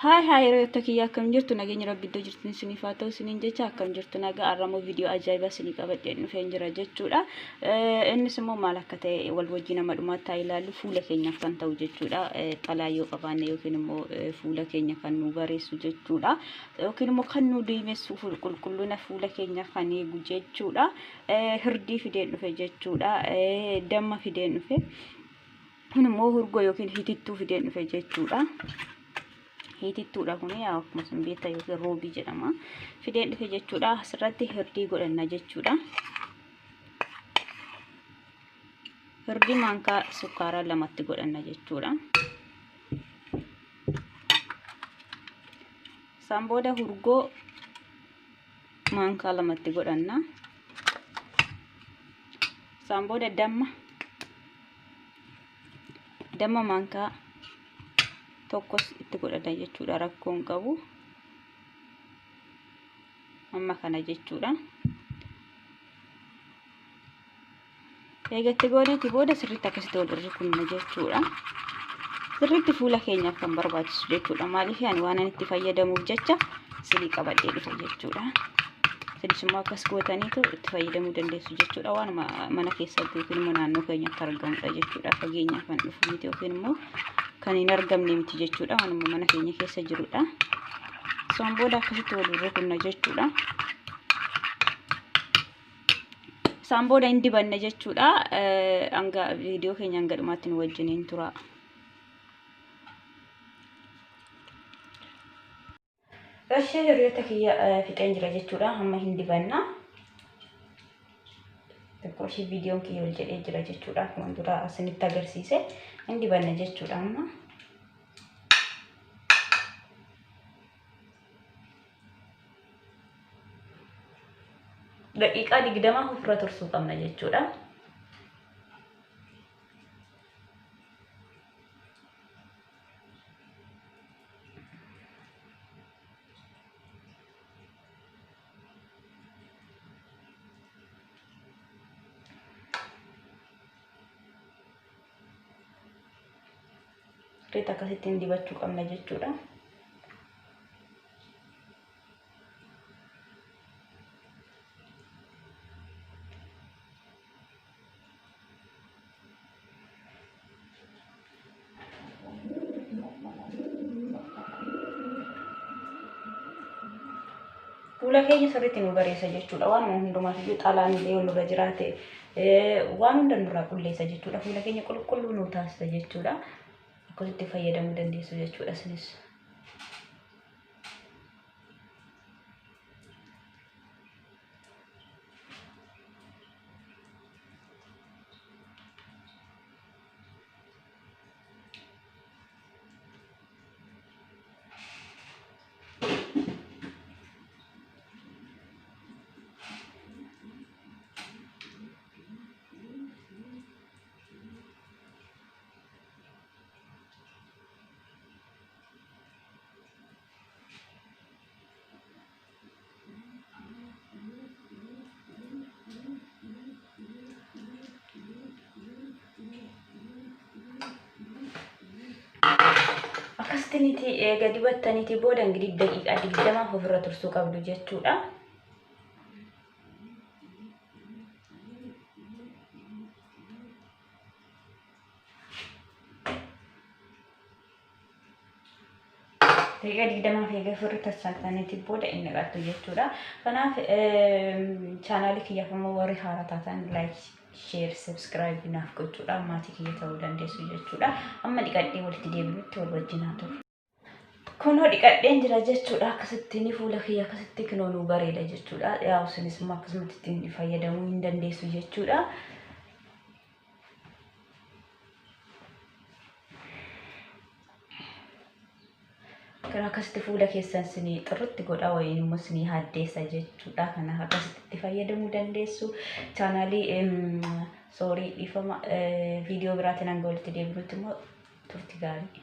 Haay haay hiriyoota kiyya, akkam jirtu? Nageenya Rabbi iddoo jirtan isiniif haa ta'u isiniin jecha. Akkam jirtu? Nagaa. Har'ammoo viidiyoo ajaa'ibaa isinii qabadhee dhufeen jira jechuudha. Innis immoo maal akka ta'e wal wajjin nama dhumaatti haa ilaallu. Fuula keenyaaf kan ta'u jechuudha. Xalaa yoo qabaanne yookiin immoo fuula keenya kan nu bareessu jechuudha. Yookiin immoo kan nu diimessu, qulqullina fuula keenya kan eegu jechuudha. Hirdii fideen dhufe jechuudha. Damma fideen dhufe. Kun immoo hurgoo yookiin hitittuu fideen dhufe jechuudha. Hitittuudha kun, akkuma isin beektan, yookiin roobii jedhama. Fideen dhufe jechuudha. Asirratti hirdii godhanna jechuudha. Hirdii maankaa sukkaaraa lamatti godhanna jechuudha. Isaan booda hurgoo maankaa lamatti godhanna. Isaan booda damma maankaa tokkos itti godhanna jechuudha. Rakkoon qabu amma kana jechuudha. Eegatti gooneeti booda sirriitti akkasitti wal irra kunna jechuudha. Sirriitti fuula keenyaaf kan barbaachisu jechuudha. Maaliif, ani waan ani itti fayyadamuuf jecha isinii qabadhee dhufe jechuudha. Isinis immoo akkas gootaniitu itti fayyadamuu dandeessu jechuudha. Waanuma mana keessatti yookiin immoo naannoo keenyatti argamudha jechuudha. Fageenyaa kan dhufu miti yookiin immoo kan hin argamne miti jechuudha. Waanuma mana keenya keessa jirudha. Isaan booda akkasitti wal irra kunna jechuudha. Isaan booda hin dibanne jechuudha. Hanga viidiyoo keenya hanga dhumaatti nu wajjiniin tura. Ishee hiriyoota kiyya, fixeen jira jechuudha. Amma hin dibanna. Xiqqoo ishee viidiyoon kiyya ol jedhee jira jechuudha. Akkuma dura isinitti agarsiise, hin dibanna jechuudha amma. Daqiiqaa 20 ofirra tursuu qabna jechuudha. Sirriitti akkasittiin dibachuu qabna jechuudha. Fuula keenya sirriitti nu bareessa jechuudha. Waan hundumaaf iyyuu, xalaan illee yoo nurra jiraate, waan hunda nurraa qulleessa jechuudha. Fuula keenya qulqulluu nu taasisa jechuudha. Akkasitti fayyadamuu dandeessu jechuudha isinis. Akkasitti eega dibattaniiti booda ingirii daqiiqaa 20 ofirra tursuu qabdu jechuudha. Daqiiqaa 20 eega ofirra tursataniiti booda inni dhiqattu jechuudha. Kanaaf chaanaalii kiyyaaf immoo warri haaraa taatan, like, share, subscribe naaf gochuudhaan maatii kiyya ta'uu dandeessu jechuudha. Amma dhiqadhee walitti deebinutti wal wajjin haa turu. Kunoo dhiqadheen jira jechuudha. Akkasittiin fuula kiyya akkasitti kunoo nuu bareeda jechuudha. Yaa, isinis immoo akkasumatti ittiin fayyadamuu hin dandeessu jechuudha. Kan akkasitti fuula keessan sinii xirritti godha wayiin immoo sinii haddeessa jechuudha. Kanaaf akkasitti itti fayyadamuu dandeessu. Chaanaalii, sorry, dhiifama, viidiyoo biraatiin hanga walitti deebinutti immoo turti gaarii.